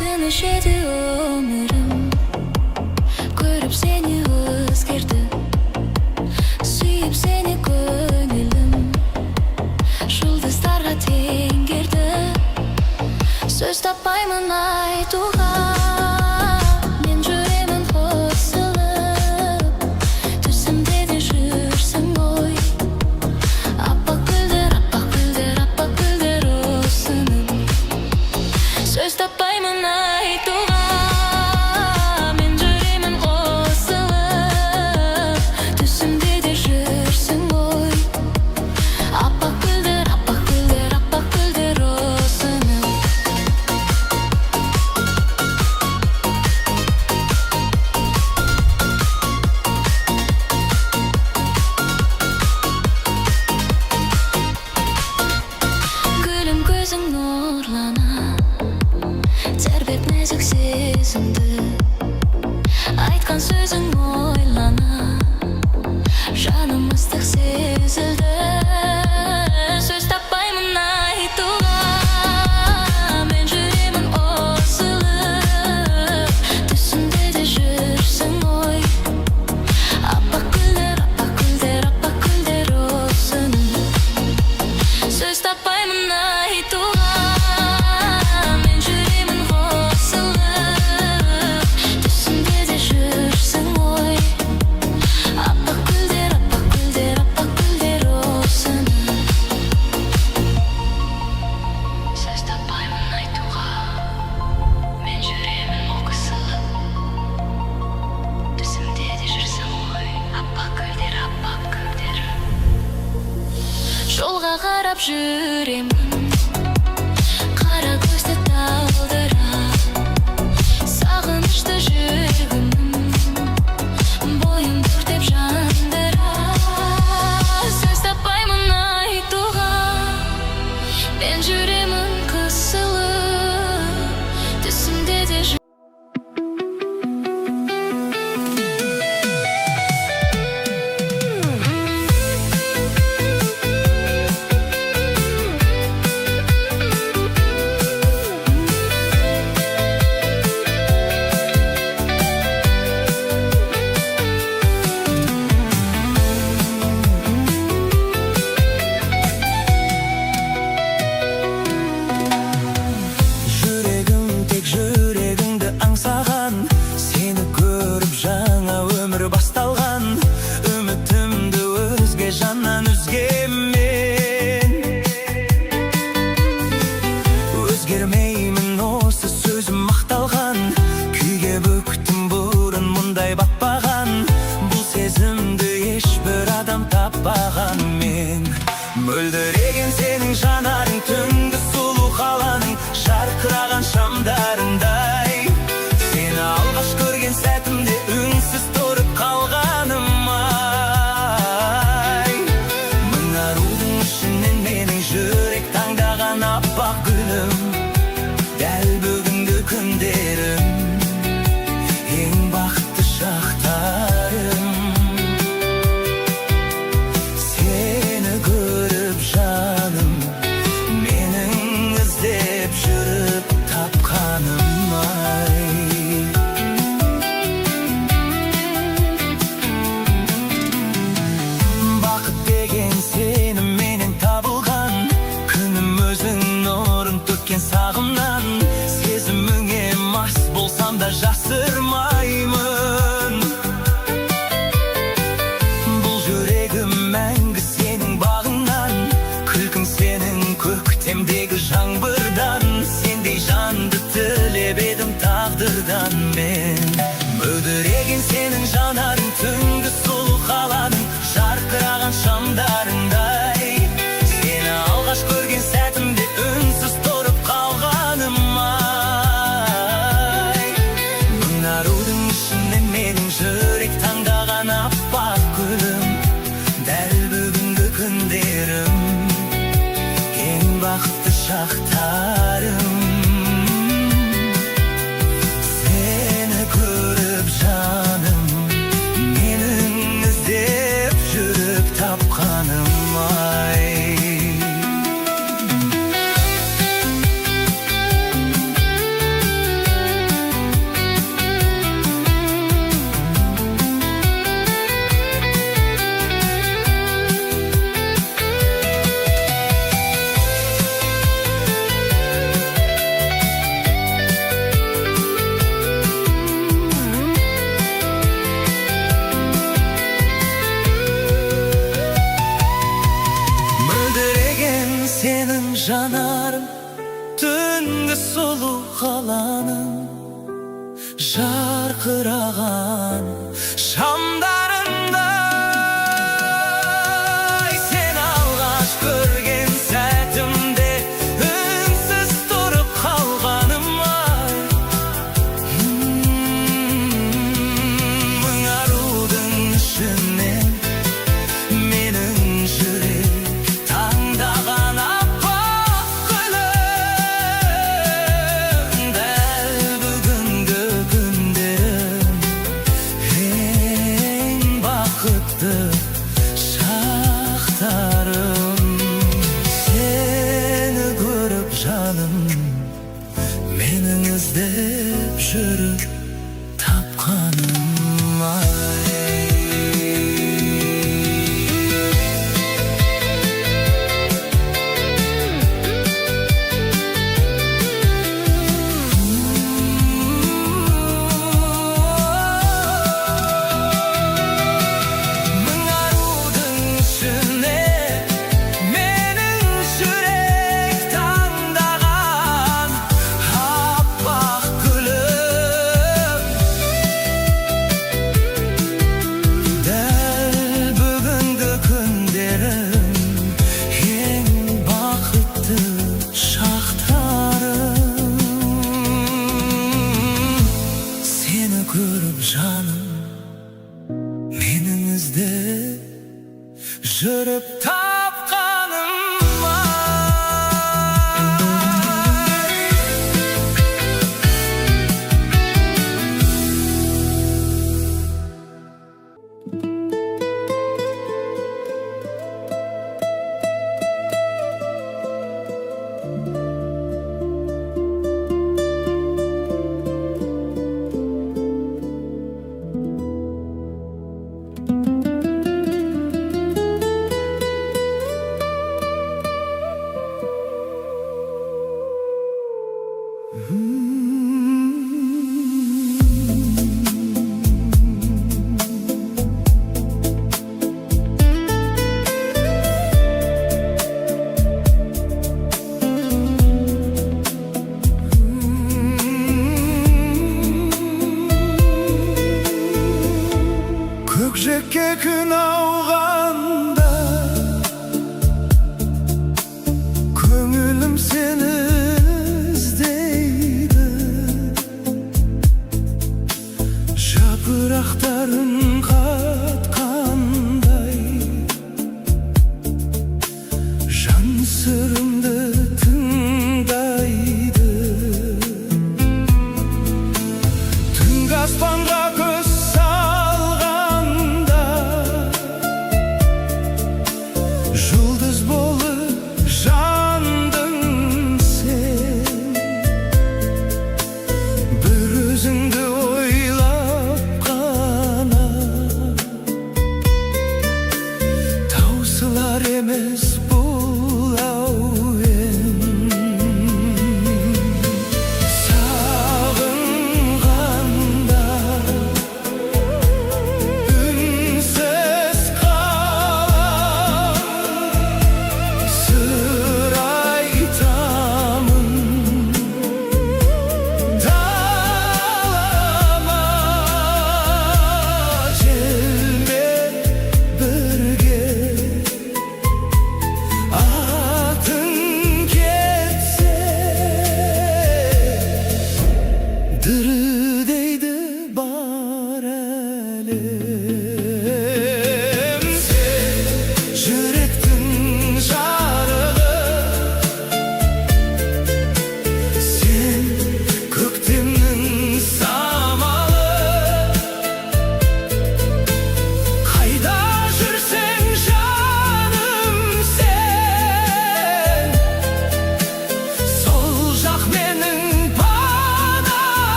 Тыныш еді өмірім, көріп сені өзгерді. Сүйіп сені, көңілім жұлдыздарға теңгерді. Сөз таппаймын айтуға, мен жүремін қосылып. Түсімде де жүрсің ғой. Аппақ гүлдер, аппақ гүлдер, аппақ гүлдер ұсынып. Сөз таппаймын айтуға, мен жүремін қосылып. Түсімде де жүрсің ғой. Аппақ гүлдер, аппақ гүлдер, аппақ гүлдер ұсынып. Гүлім, көзің нұрлана тербеп нәзік сезімді. Айтқан сөзің ойлана, жаным ыстық сезілді. Сөз таппаймын айтуға, мен жүремін қосылып. Түсімде де жүрсің ғой. Аппақ гүлдер, аппақ гүлдер, аппақ гүлдер ұсынып. Сөз таппаймын айтуға, мен жүремін қосылып. Түсімде де жүрсің ғой. Аппақ гүлдер, аппақ гүлдер, аппақ гүлдер ұсынып. Сөз таппаймын айтуға, мен жүремін қосылып. Түсімде де жүрсің ғой. Аппақ гүлдер, аппақ гүлдер. Жолға қарап жүремін, қара көзді талдыра. Сағынышты жүрегімнің бойымды өртеп жандыра. Сөз таппаймын айтуға, мен жүремін қысылып. Түсімде де. Жүрегім тек жүрегіңді аңсаған. Сені көріп, жаңа өмір басталған. Үмітімді өзге жаннан үзгенмен, өзгермеймін, осы сөзім ақталған. Күйге бүктім, бұрын мұндай батпаған. Бұл сезімді ешбір адам таппаған. Мен мөлдіреген сенің жанарың, түнгі сұлу қаланың жарқыраған шамдарындай. Сені алғаш көрген сәтімде үнсіз тұрып қалғаным ай. Мың арудың ішінен менің жүрек таңдаған аппақ гүлім. Дәл бүгінгі күндерім ең бақытты шақтарым. Сені көріп, жаным, менің іздеп жүріп тапқаным ай. Бақыт деген сені менен табылған. Күнім өзің нұрын төккен сағымнан. Сезіміңе мас болсам да, жасырмаймын. Бұл жүрегім мәңгі сенің бағыңнан. Күлкің сенің көктемдегі жаңбырдан. Сендей жанды тілеп едім тағдырдан мен. Мөлдіреген сенің жанарың, түнгі сұлу қаланың жарқыраған шамдарындай. Сені алғаш көрген сәтімде үнсіз тұрып. шақтарым. Сені көріп, жаным, менің іздеп жүріп тапқаным ай. Мөлдіреген сенің жанарың, түнгі сұлу қаланың жарқыраған шамдарындай. Сен алғаш көрген сәтімде үнсіз тұрып қалғаным ай. Мың арудың ішінен менің жүрек таңдаған аппақ гүлім, дәл бүгінгі күндерім.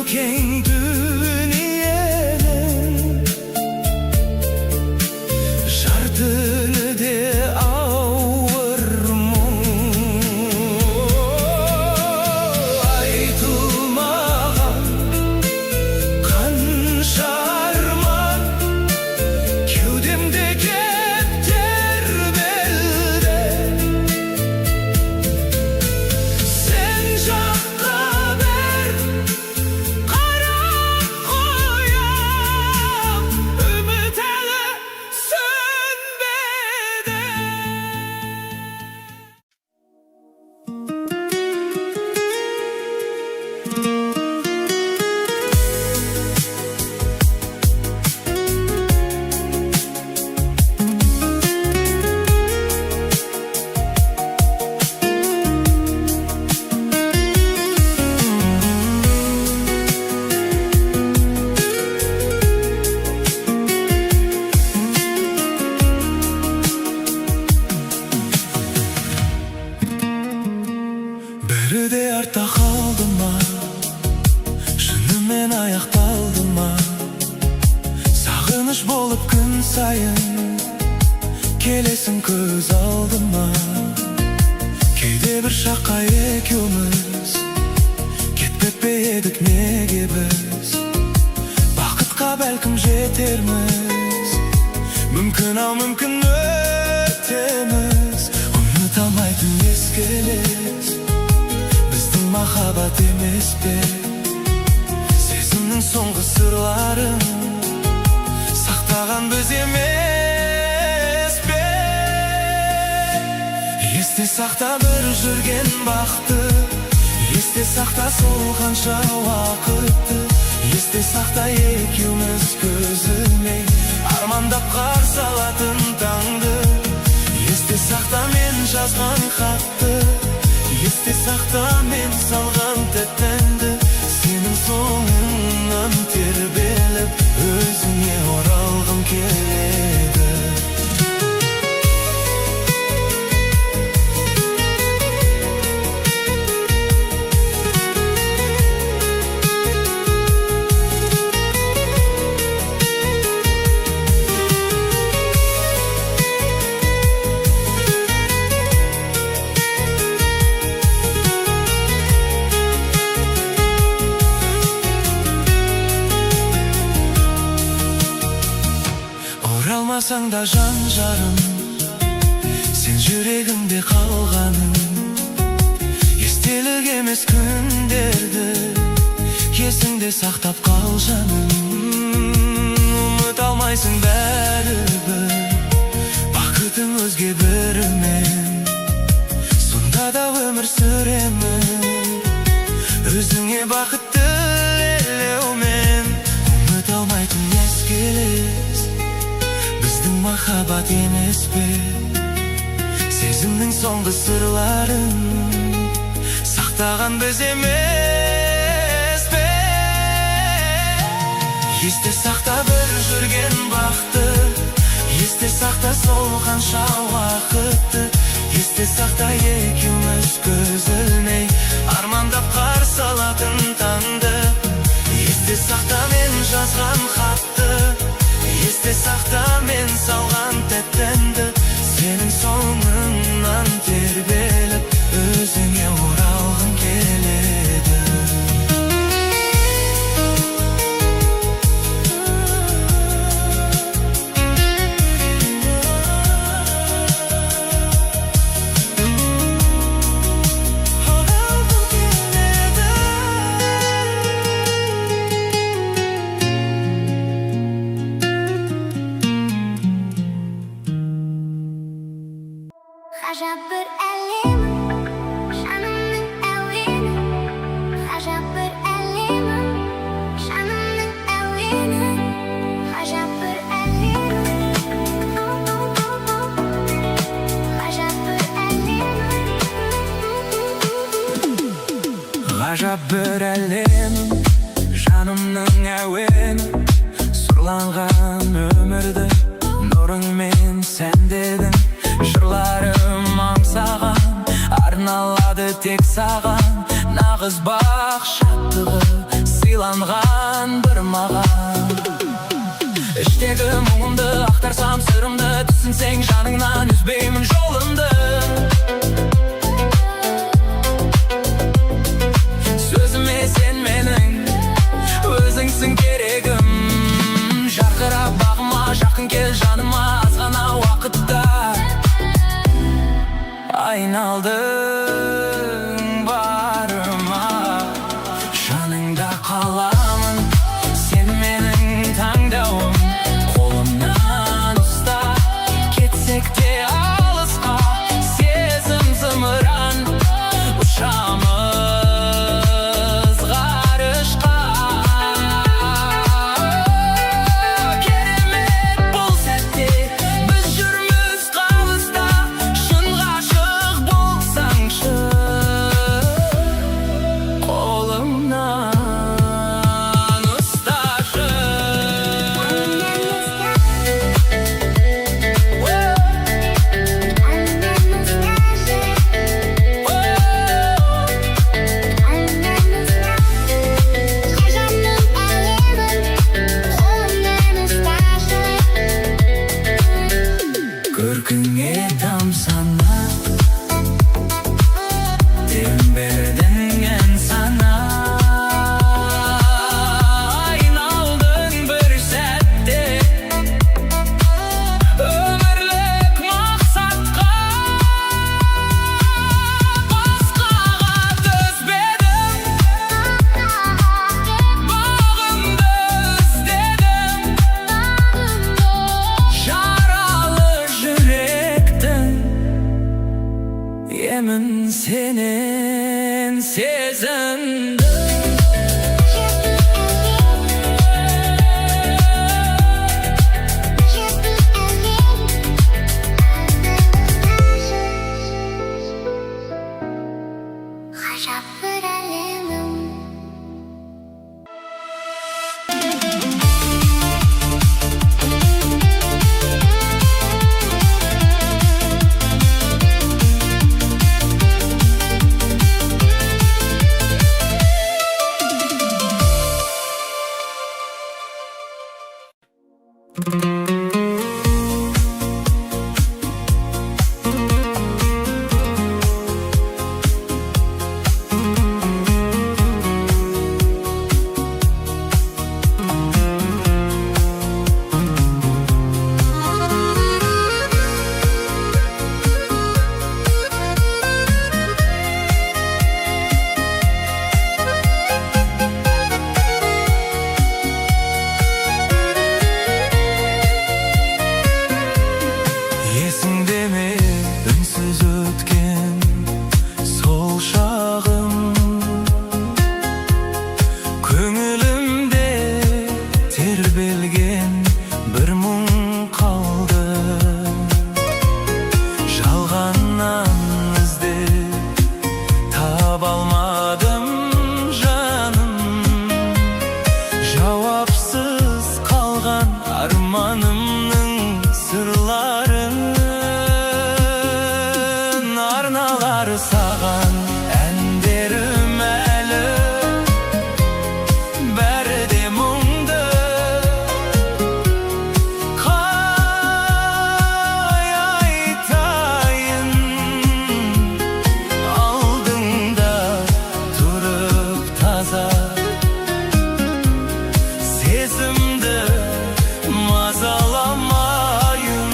Кең дүниенің жар тілі де ауыр мұң. Айтылмаған қанша арман кеудемде кеп тербелді. Сен жаққа бір қарап қоям, үміт әлі сөнбеді. Бәрі де артта қалды ма, шынымен аяқталды ма? Сағыныш болып күн сайын келесің көз алдыма. Кейде бір шаққа екеуміз кетпеп пе едік, неге біз? Бақытқа бәлкім жетерміз, мүмкін ау, мүмкін өтеміз. Ұмыта алмайтын ескі елес біздің махаббат емес пе? Сезімнің соңғы сырларын сақтаған біз емес пе? Есте сақта бір жүрген бақты, есте сақта сол қанша уақытты. Есте сақта екеуміз көз ілмей армандап қарсы алатын таңды. Есте сақта мен жазған хатты, есте сақта мен салған тәтті әнді. Сенің соңыңнан тербеліп өзіңе оралғым келеді. Оралмасаң да, жан жарым, сен жүрегімде қалғаның. Естелік емес күндерді есіңде сақтап қал, жаным. Ұмыта алмайсың бәрібір, бақытың өзге бірімен. Сонда да өмір сүремін өзіңе бақыт тілеумен. Ұмыта алмайтын ескі елес біздің махаббат емес пе? Сезімнің соңғы сырларын сақтаған біз емес пе? Есте сақта бір жүрген бақты, есте сақта сол қанша уақытты. Есте сақта екеуміз көз ілмей армандап қарсы алатын таңды. Есте сақта мен жазған хатты, есте сақта мен салған тәтті әнді. Сенің соңыңнан тербеліп өзіңе оралғым келеді. Оралғым келеді. Ғажап бір әлемім, жанымның әуені. Ғажап бір әлемім, жанымның әуені. Ғажап бір әлемім. Ғажап бір әлемім. Ғажап бір әлемім, жанымның әуені. Сұрланған өмірді нұрыңмен сәндедің. Жырларым аңсаған арналады тек саған. Нағыз бақ шаттығы. Сыйланған бір маған. Іштегі мұңымды ақтарсам, сырымды түсінсең, жаныңнан үзбеймін жолымды. Сөзіме сен менің, өзіңсің керегім. Жарқырап бағыма, жақын кел жаныма. Аз ғана уақытта айналдың барыма. Жаныңда қаламын, сен менің таңдауым. Қолымнан ұста, кетсек те алысқа. Сезім зымыран, ұшамыз ғарышқа. Керемет бұл сәтте, біз жүрміз қалыста. Шын ғашық болсаңшы, қолымнан ұсташы. Қолымнан ұсташы. Қолымнан ұсташы. Жаным, әлемім, қолымнан ұсташы. Көркіңе тамсана, дем бердің ән сана. Айналдың бір сәтте өмірлік мақсатқа. Басқаға төзбедім, бағымды іздедім. Жаралы жүректің емін сенен сезіндім. Жаным, әлемім, ұсташы. Ғажап бір әлемім. Есіңде ме үнсіз өткен сол шағым? Көңілімде тербелген бір мұң қалды. Жалғаннан іздеп таба алмадым, жаным. Жауапсыз қалған арманымның сырларын арналар саған әндерім әлі, бәрі де мұңды. Қалай айтайын алдыңда тұрып таза сезімді мазаламайын.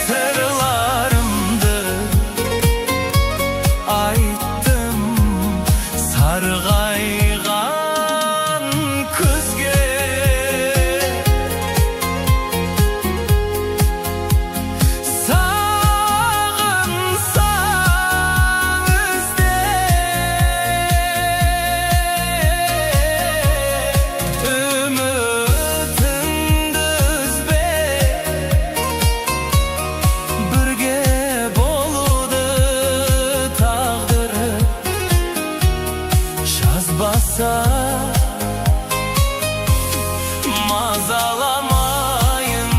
Сырларымды айттым сарғайған күзге. Сағынсаң, ізде. Үмітіңді үзбе, бірге болуды тағдыры жазбаса, мазаламайын.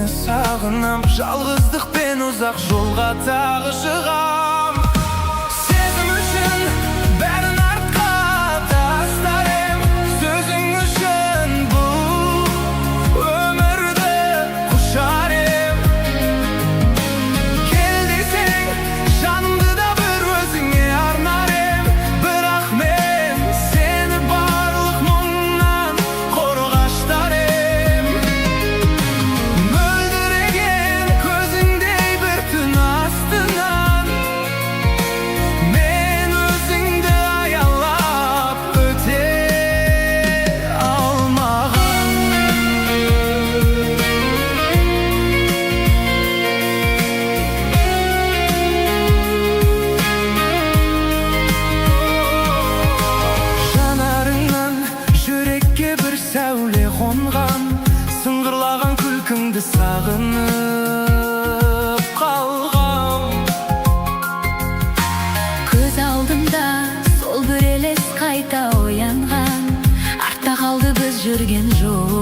Сені сағынам. Жалғыздықпен ұзақ жолға тағы шығам. Сезім үшін бәрін артқа тастар ем. Сөзің үшін бұл өмірді құшар ем. Кел десең, жанымды да бір өзіңе арнар ем. Бірақ мен сені барлық мұңнан қорғаштар ем. Мөлдіреген көзіңдей бір түн астынан мен өзіңді аялап өте алмаған. Жанарыңнан жүрекке бір сәуле қонған. Сыңғырлаған күлкіңді сағынып қалғам. Көз алдымда сол бір елес қайта оянған. Артта қалды біз жүрген жол.